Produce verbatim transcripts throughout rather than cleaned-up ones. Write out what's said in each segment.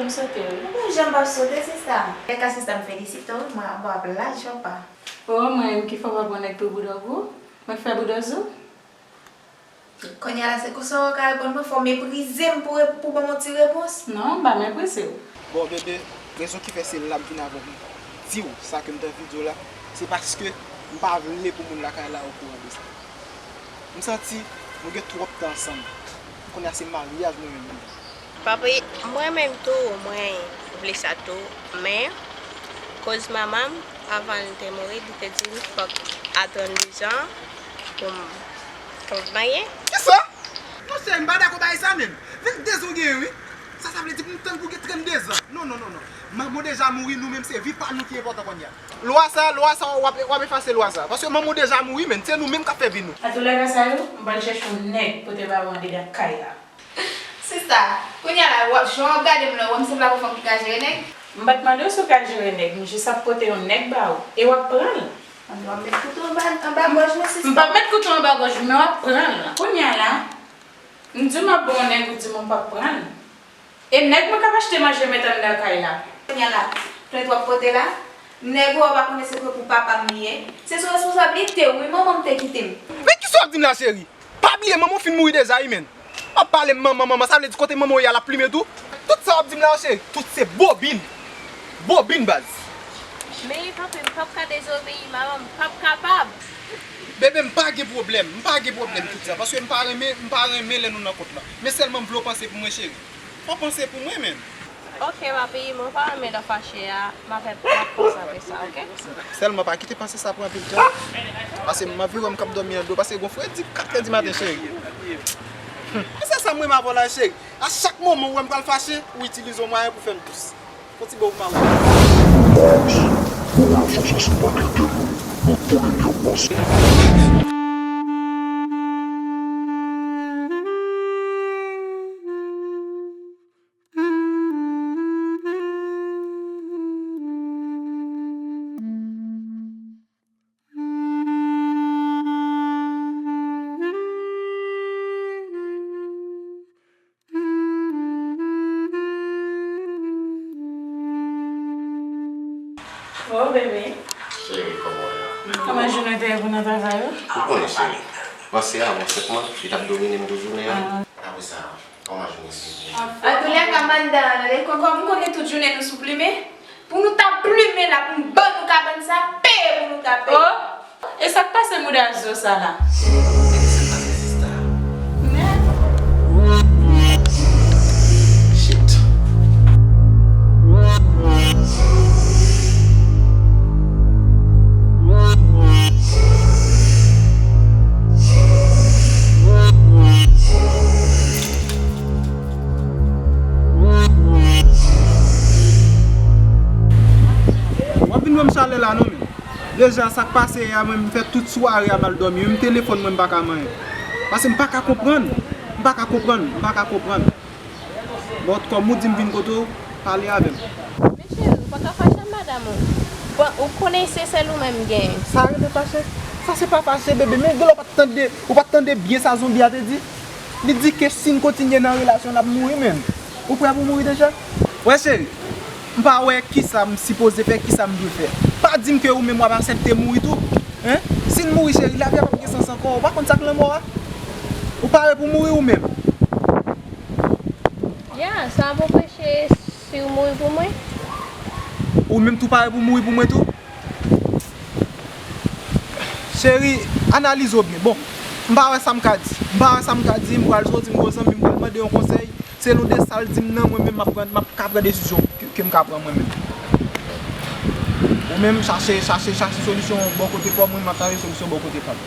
M sote wi. Ou pa janm p ap sote, sista. Lè ka sista, m felisite w wi, mwen ap ba w plat chòpa. O, mwen menm ki fè w pa pran nèg pou boudòg ou? Mwen k fè boudòz ou? Kounye a la, se konsa w ka reponn mwen, fò w meprize m pou, pou ban m yon ti repons? Non, m pa meprize w. Bon, bebe, rezon ki fè se la m vin avè w pou m di w sa ke m t anvi di w la, se paske m pa vle pou moun lakay la okouran de sa. M santi nou gen twòp tan ansanm. Kounye a se maryaj nou menm nou. Papi, mwen menm tou, mwen vle sa tou, men koz manman m, avan l te mouri, li te di m fòk a trannde zan pou m, pou m marye. Kisa? Non, cheri, m pa dakò bagay sa menm. Vennde zan w genyen, wi. Sa, sa vle di pou m tann pou w gen trannde zan. Non, non, non, non. Manman w deja mouri, nou menm se vi pa nou ki enpòtan kounye a. Lwa sa, lwa sa, w ap, w ap efase lwa sa. Paske manman w deja mouri, men se nou menm k ap fè vi nou. Antoulèka sa yo, m pral chèche yon nèg pote ba ou andedan kay la. Sista, kounye a la, w ap, jan w ap gade m la, w wè m se pa yon fanm ki ka jere nèg? M pa t mande w si w ka jere nèg, m jis ap pote yon nèg ba ou, e w ap pran l. W ap met kouto anba, anba gòj mwen, sista. M p ap met kouto anba gòj ou, men w ap pran l. Kounye a la, m di w m ap ba w nèg, ou di m ou p ap pran l. E nèg mwen k ap achte manje met anndan kay la. Kounye a la, plent w ap pote la, nèg ou a pa konnen se pou papa m li ye. Se sou responsablite w wi, manman m te kite m. Men kisa w ap di m la, cheri? Pa bliye manman w fin mouri deja wi, menn. W ap pale m manman, manman, sa vle di kote manman w ye a l ap plimen tou? Tout sa w ap di m la yo, cheri, tout se bobin. Bobin, baz. Men papi, m p ap ka dezobeyi manman m, m p ap kapab. Bebe, m pa gen pwoblèm, m pa gen pwoblèm tout sa, paske m pa renmen, m pa renmen lè nou nan kont lan. Men sèlman m vle w panse pou mwen, cheri. Fò w panse pou mwen, menn. Ok, papi, mwen pa renmen lè w fache a, m ap, m ap panse apre sa, ok? Sèlman pa kite panse sa pran anpil tan. Paske m anvi wè m k ap dòmi nan do, paske gon fredi katrè di maten, cheri. Hum. E se sa m renmen avè w la, cheri. A chak moman ou wè m pral fache, ou itilize yon mwayen pou fè m dous. Fon ti bo pou mawon. Baz, nou wè sa, sa se pa kite nou. Nou tounen kè baz. Oh, bebe. Cheri, kòman w ye? Kòman jounen te ye pou nan travay ou? Ou konnen, cheri. Panse avan senk mwa, li t ap domine m tout jounen an. Ah. Apre sa, kòman jounen se pou ou? Antoulèka, madanm, kòm m konnen tout jounen nou sou plimen, pou nou ta plimen la, pou m ban nou kabann sa, peye pou nou ta peye. Oh! E sa k pase mouda zo sa la? Shit. W ap vin ban m chalè la non, men. Deja, sa k pase yè a, mwen, m fè tout sware a m al dòmi wi, m telefòn mwen, m pa ka manyen. Paske m pa ka konprann, m pa ka konprann, m pa ka konprann. Bon, kòm ou di m vin kote w, pale avè m. Men cheri, ou pa ka fache ak madanm ou. Bon, ou konnen se sèl ou menm m genyen. Sa rele fache? Sa se pa fache, bebe. Men genlè w pa t tande, ou pa t tande byen sa zonbi a te di? Li di ke si n kontinye nan relasyon, n ap mouri, menn. Ou prè pou mouri deja? Wè, cheri, m pa wè kisa m sipoze fè, kisa m dwe fè. Pa di m ke ou menm w ap aksepte mouri tou. Hein? Si n mouri, cheri, lavi a p ap gen sans ankò. Ou pa konn sa k lanmò a? Ou pare pou mouri ou menm? Ya, sa ap anpeche si w mouri pou mwen? Ou menm tou pare pou mouri pou mwen tou? Cheri, analize w byen. Bon, m pa wè sa m ka di. M pa wè sa m ka di, m pral soti, m gon zanmi, m pral mande yon konsèy. Selon de sa l di m nan, mwen menm m ap pran, m ap ka pran desizyon ke, ke m ka pran mwen menm. Ou menm, chache, chache, chache solisyon bò kote pa w, mwen menm m ap chache solisyon bò kote pa m.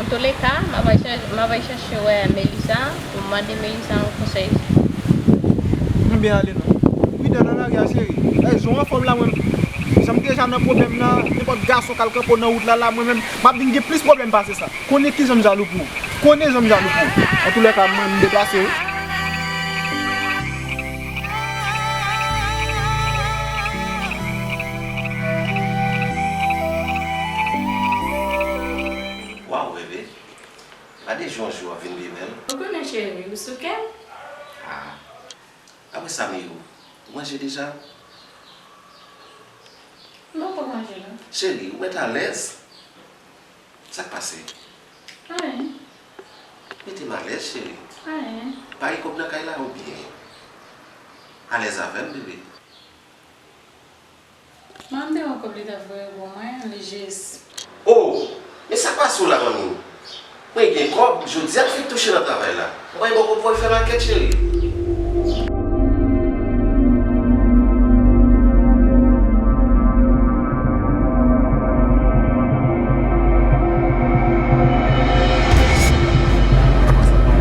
Antoulèka, m ap al chèche, m ap al chèche wè Melisa pou m mande Melisa yon konsèy. Ebyen, ale non. Pridan nan lari a, cheri. Ey, jan w anfòm la, mwen, jan m deja nan pwoblèm nan, nenpòt gason k al kanpe w nan wout la, la, mwen menm, m ap vin gen plis pwoblèm pase sa. Konnen kijan m jalou pou ou. Konnen jan m jalou pou ou. Antoulèka, mwen, m deplase wi. Waw, bebe. Gade jan w ap vin pi bèl. Ou konnen, cheri, ou sou kè m. Ah. Apre sa, Miyou, ou manje deja? M poko manje, non. Cheri, ou mèt alèz. Sa k pase? Anyen. Mete m alèz, cheri. Anyen. Pa gen kòb nan kay la, oubyen? Alèz avè m, bebe. Mande yon kòb li ta voye pou mwen, li jis. Oh! Men sa k pase w la, manmi? Mwen gen kòb, jodi a m fin touche nan travay la. Mwen bò pou w fè makèt, cheri.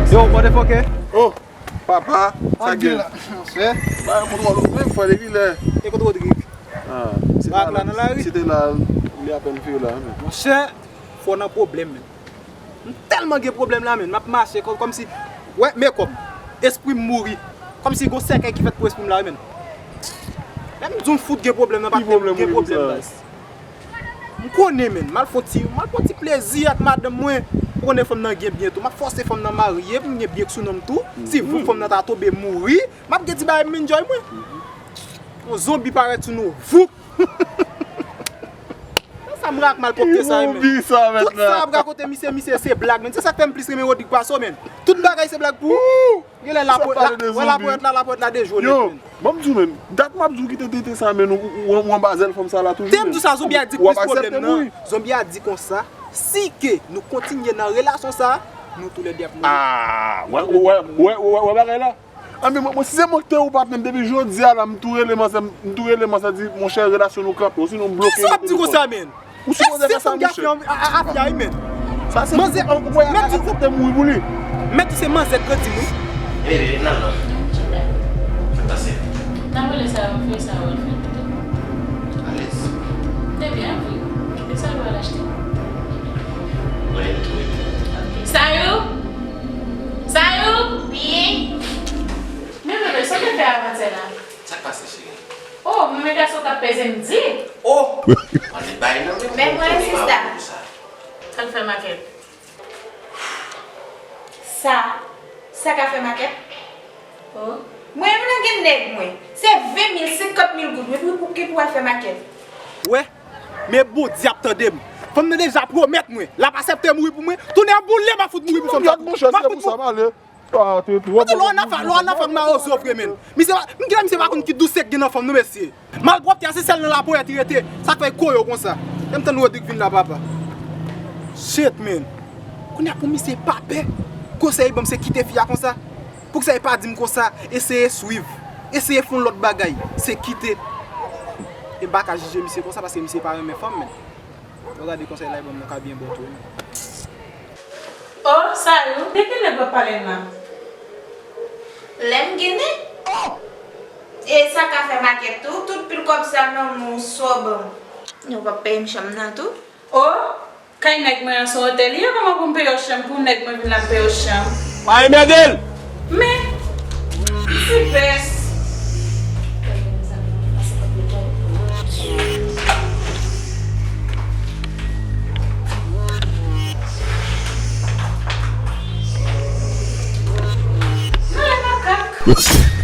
Yo, motherfucker! Oh! Papa, sa gen? Anjela, monchè. Ba, kontwòl ou, men fè depi lè. E kote Rodrig? Ah, se Bak la nan lari? Se te la, li apèn fè la, men. Monchè, fò nan pwoblèm, men. M tèlman gen pwoblèm la, men. M ap mache kò-, kòmsi, wè, men kòm, espri m mouri. Kòmsi gon sèkèy ki fèt pou espri m la, men. Lè m di w m fout gen pwoblèm nan, pa gen pwoblèm, baz. M konnen, men, m al fè ti, m al fè ti plezi ak madanm mwen. Ou konnen fanm nan gen byen tou. M ap fòse fanm nan marye pou m gen byen sou non m tou. Si voup fanm nan ta tonbe mouri, m ap gen ti bagay m enjoy mwen. Yon zonbi parèt sou nou. Voup! Sa m rak malpwòpte sa, men. Tout sa ap rakonte misye, misye se blag, men. Se sa k fè m plis renmen Rodrig pase w, men. Tout bagay se blag pou ou. Genlè lapòt la, wè lapòt la, lapòt la dejwe nèt, men. Yo, ban m di w, men, dat m ap di w kite tete sa, men, ou, ou, ou anba zèl fanm sa la toujou, men. Te m di w sa, zonbi a di plis pwoblèm nan. Zonbi a di konsa, si ke nou kontinye nan relasyon sa, nou toulède ap mouri. Ah, wè, wè, wè bagay la. Ah, men mwen, mwen, si se mwen ki te ou patnè m, depi jodi a la, m tou rele manzè, m tou rele manzè di, monchè, relasyon nou kanpe, osinon m bloke. Kisa w ap di konsa, men? Ou sipoze fè sa, monchè. Afya wi, men. Sa se manzè, ou wè, aksepte mouri pou li. Mèt di se manzè k redi nou. Ey, bebe, n al non. Sa pase? N ap rele sa yo, m fè sa yo, l fè l pito. Alèz. Te byen, wi. Kite sa yo al achte. Mwen, m tou rele. Ok. Sayou? Sayou? Wi. Men bebe, sa w te fè avantyè la? Sa k pase, cheri? Oh, men gason t ap peze m di. Oh! Mande bay nan men. Men mwen, sista. Sa l fè makèt. Sa, sa ka fè makèt? Oh. Mwen menm nan gen nèg mwen. Se ven mil, senkant mil goud, men pou, pou ki pou al fè makèt? Wè, men Bondye ap tande m. Fanm nan deja pwomèt mwen, l ap aksepte mouri pou mwen. Tounen boule, m ap fout mouri pou fanm sa. M ap fout mouri. Ah, te, te, wè, lè w ann afè, lè w ann afè ak mawozo vre, men. Misye pa, m genlè misye pa konn ki dousè k gen nan fanm, non, mesye. Malpwòpte a, se sèl nan laponyèt li rete. Sa k fè l koyo konsa. Lè m tann Rodrig vin la, papa. Shit, men. Kounye a pou misye pa pè. Konsèy li ban m, se kite fi a konsa. Poukisa li pa di m konsa? Eseye swiv. Eseye fè yon lòt bagay. Se kite. E m pa ka jije misye konsa, paske misye pa renmen fanm, men. Bon, gade konsèy la, e bon, mwen ka byen bon tou. Oh, Sayou, de kilè w ap pale m la? Lè m gen nèg? E sa ka fè makèt tou, tout pil kòb sa nan men w, sa w ban m? Ou p ap peye m chanm nan tou? Oh, kay nèg mwen an se otèl li ye, kòman pou m peye w chanm pou nèg mwen vin la m peye w chanm? Pa enmède l! Men, ti pès. Nan lè makak.